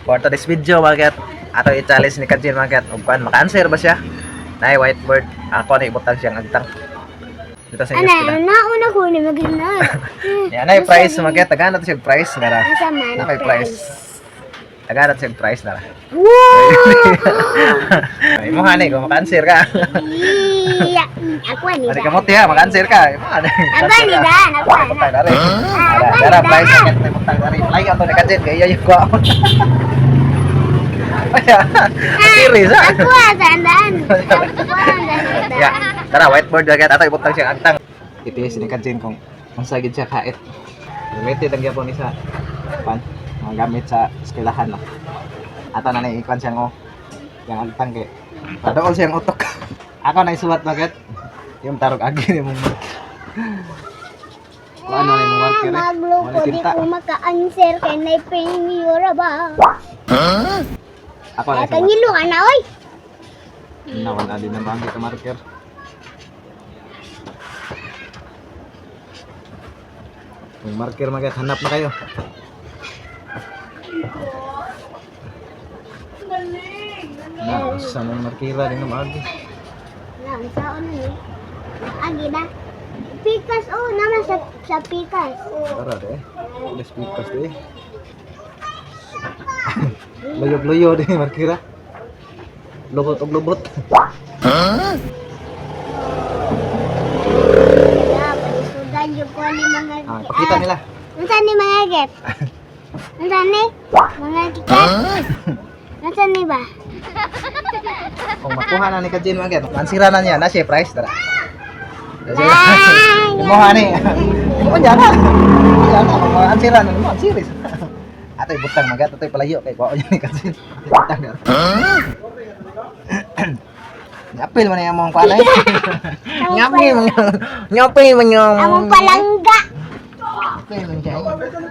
For today's video mga kat, ato i-challenge ni Kajin mga kat, ug kuan maka-answer ba siya? Nay whiteboard, ako na ibutang siyang agtang. Dito sa inyo Ana, sila. nauna ko ni magina. Yan nay prize mga kat, tagaan nato siya og prize ngara. Asa man Na may prize. Tagaan nato siya og prize nara. Wow! Imo hani kung maka-answer ka. Iya, ako ni. Ani kamote ha, maka-answer ka. Imo hani. Ako ni Dan, ako Butang na. dari. Ah, Dara ako ni prize Dan. mga kat, butang dari. Layo ato ni Kajin kay iya yung kuwaon. Serious ha? Ako ah, sandaan. Ako ah, sandaan. Ya, tara whiteboard agad ato ibutang siyang agtang. Itiis ni Kajin kung unsa gid siya kait. Limited ang gyapon ni sa pan mga gamit sa eskwelahan no. Ato na ni ikwan siyang oh. Yang agtang kay padool siyang utok. Ako na isuwat magat. Yung tarog agi ni mong Kung ano na imong marker eh. Maglo Wala ko di tinta. ko maka-answer kay nay premiere ba. Ako na Ay isuwat. kangilo ka na oy. Na wala din na ba ka marker. Yung marker magat hanap na kayo. Na, sa mga markira din naman agi. Na unsaon ni? Agi na. Pikas oh naman sa pikas. Tara de. Les pikas de. Luyog-luyo de markira. Lubot og lubot. Ya, palisudan jud ko ni mga Ah, pakita nila. Unsa ni mga get? Unsa ni? Mga kikat? Unsa ni ba? Kung makuha na ni Kajin mga get, mansira na niya na siya price tara. Ay! Imo hani. Imo niya na. Niya na mga ansira na mo ansiris. Atoy butang magat, atoy palayo kay kuha ni Kajin. Butang na. Ngapil man yung mong kuha na. Ngapil man. Ngapil man yung. Among palangga. Ngapil man siya.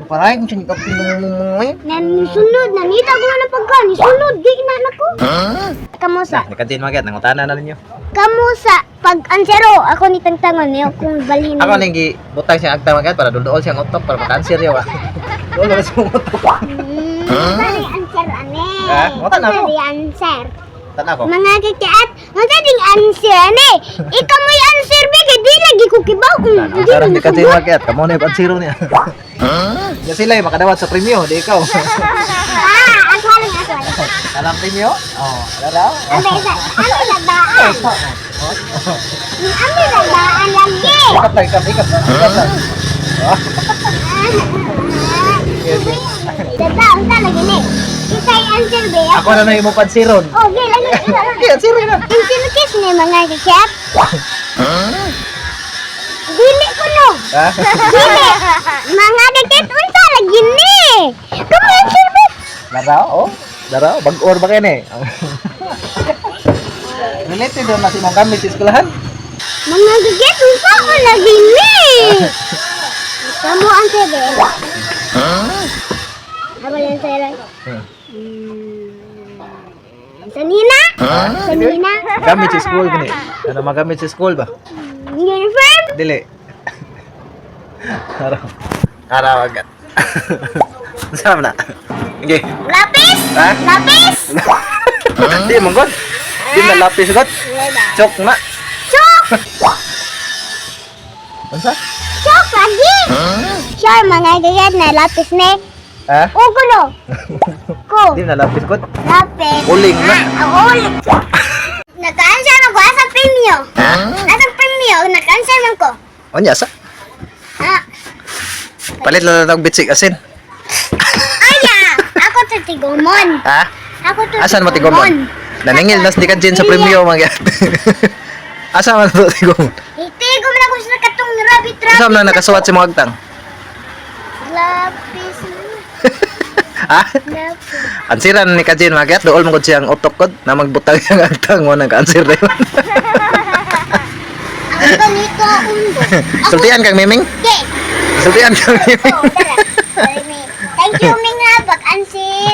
Paray kung siya ngapil mo mo. Nanisunod, nanita ko na pagka, nisunod, di na nako. Kamusa? Ni Kajin magat, nangutana na ninyo. Kamusa, pag ansero, ako ni tangtangon, niyo kung balhin. Ako ning gi butang siyang agtang magat para dulduol siyang utok para maka-answer niya ba. Duol na siyang utok. Unsa ni answer ane? Ha? Unsa na ako? Unsa ni answer? Tana ko. Mga kikiat, unsa ding answer ane? Ikaw mo'y answer be, kay di lagi ko kibaw. Di Tara na ni Kajin nasugot. magat, kamo na yung ansiro niya. Ya sila ay makadawat sa premyo, di ikaw. Ah, ako lang, ako lang. Alam premyo? Oh, ala daw. Ano isa? Ano sa daan? Ano sa daan lagi? Ikat lang, ikat, ikat. Ikat lang. Dada, unsa lagi ni? Isa'y answer be. Ako na na yung pansiron. Oh, gay lagi. Okay, ansiro na. Answer kiss ni mga kikiat. Dili ko no. Ha? Dili. Mga kikiat, unsa lagi ni? Kamu answer be. Daraw, oh. Daraw, bag-or ba kayo ni? Related doon na si mong gamit sa eskwelahan. Mga kikiat, unsa ko lagi ni? Kamu answer be. Ako lang sir. Sanina? Sanina? Gamit sa school gani. Ano magamit sa school ba? Uniform? Dili. Araw. Araw agad. Saan na? Okay. Lapis? Ha? Lapis? Di man god. Di na lapis god. Chok na. Chok! Unsa? Chok lagi! Sure, mga gayad na lapis ni. Ha? Ugo no? Ko. Di na lapis god. Lapis. Uling na. Ah, uling. Naka-answer man ko. Asa premyo? Asa premyo? Naka-answer man ko. Unya sa? Ah, Palit lang na og bitsik asin. aya! Ako to tigumon. Ha? Ako to Asan mo tigumon? Naningil nas di ka dyan sa premyo mga. Asa man to tigumon? Itigom na ko sa katong rabbit rabbit. Asa man na nakasuwat si mga agtang? Lapis. Ha? Lapis. Ansiran ni Kajin mga dool mo gud siyang utok kod na magbutang siyang agtang mo nang kaansir dayon. Ako to nito undo. Sultian kang miming? Okay. Sultian kang miming. Oh, tara. Thank you, Ming, ha. Pag-answer.